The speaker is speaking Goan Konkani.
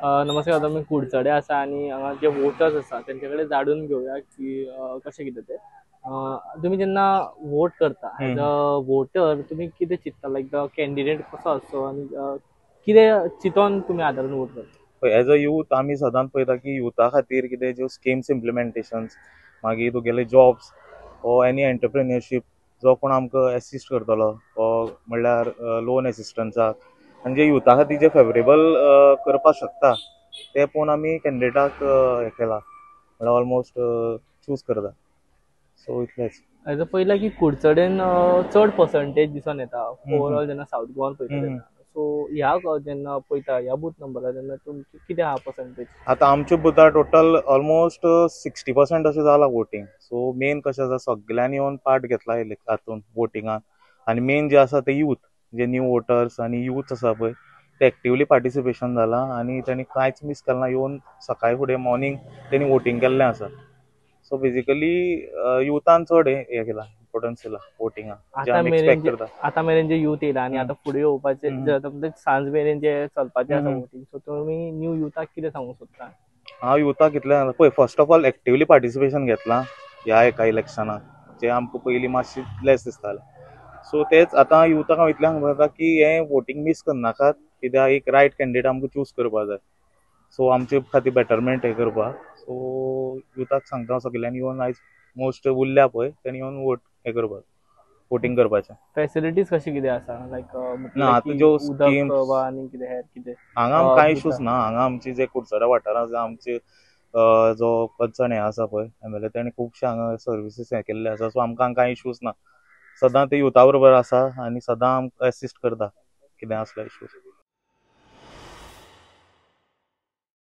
नमस्कार, आतां आमी कुडचडे आसा आनी हांगा जे वोटर्स आसा तेंचे कडेन जाणून घेवया की कशें कितें तें. तुमी जेन्ना वोट करता एज अ वोटर, तुमी कितें चिंत्ता, लायक the candidate कसो आसचो आनी कितें चिंतोन तुमी आदारून वोट करता? एज अ यूथ आमी सदांच पळयता की युथा खातीर कितें ज्यो स्किम्स इम्प्लिमेंटेशन्स, मागीर तुगेले जॉब्स ओ एनी एंटरप्रेन्योरशीप, जो कोण आमकां एसिस्ट करतलो ओ म्हणल्यार लोन एसिस्टन्साक आनी जे युथा खातीर जे फेवरेबल करपाक शकता ते पळोवन आमी कॅन्डिडेटाक हें केला, म्हणल्यार ऑलमोस्ट चूज करता. सो इतलेंच. एज अ पळयलां की कुडचडेन चड पर्संटेज दिसून येता ओवरऑल जेन्ना सावथ गोवान पळयता तेन्ना. सो ह्या जेन्ना पळयता ह्या बूथ नंबरार तेन्ना तुमची कितें आहा पर्संटेज? आतां आमच्या बुथार टोटल ऑलमोस्ट 60% अशें जालां वोटींग. सो मेन कशें आसा, सगल्यांनी येवन पार्ट घेतला हातून वोटिंगान आनी मेन जे आसा ते यूथ, जे न्यू वोटर्स आनी यूथ आसा पळय ते एक्टिवली पार्टिसिपेशन जालां आनी तेणी कांयच मीस केलें ना, येवन सकाळी फुडें मॉर्निंग तेणी वोटींग केल्लें आसा. सो बेजिकली युथान चड हें केलां, इम्पोर्टन्स दिला वोटिंगाक, जे आतां आमी मेरेन एक्सपेक्ट करता. आतां मेरेन जे यूथ येयला आनी आतां फुडें येवपाचे, सांज मेरेन जे चलपाचे आसा वोटींग, सो तुमी न्यू युथाक कितें सांगूंक सोदता? हांव युथाक इतलें पळय, first of all actively participation घेतलां ह्या एका इलेक्शनाक, जे आमकां पयलीं मातशें लेस दिसतालें. सो तेच आतां युथाक हांव इतलें सांगपाक जाता की हें वोटींग मीस करनाकात, कित्याक एक रायट कॅन्डिडेट आमकां चूज करपाक जाय, सो आमचे खातीर बेटरमेंट हें करपाक. सो युथाक सांगता हांव सगल्यांनी येवन आयज मोस्ट उरल्या पळय तेणी येवन वोट हें करपाक, वोटींग करपाचें. फॅसिलिटीज कशी कितें आसा, लायक ना, आतां ज्यो उदक schemes वा आनी कितें हेर कितें? हांगा आमकां कांय इश्यूज उदक. ना. हांगा आमची जे कुडचड्या वाठारांत जे आमचे जो कन्सर्न हें आसा पळय एमएलए, तेणी खुबशे हांगा सर्विसीस हें केल्ले आसा. सो आमकां हांगा कांय इश्यूज ना. सदां ते युथा बरोबर आसा आनी सदां आमकां एसिस्ट करता कितें आसल्यार इश्यूज.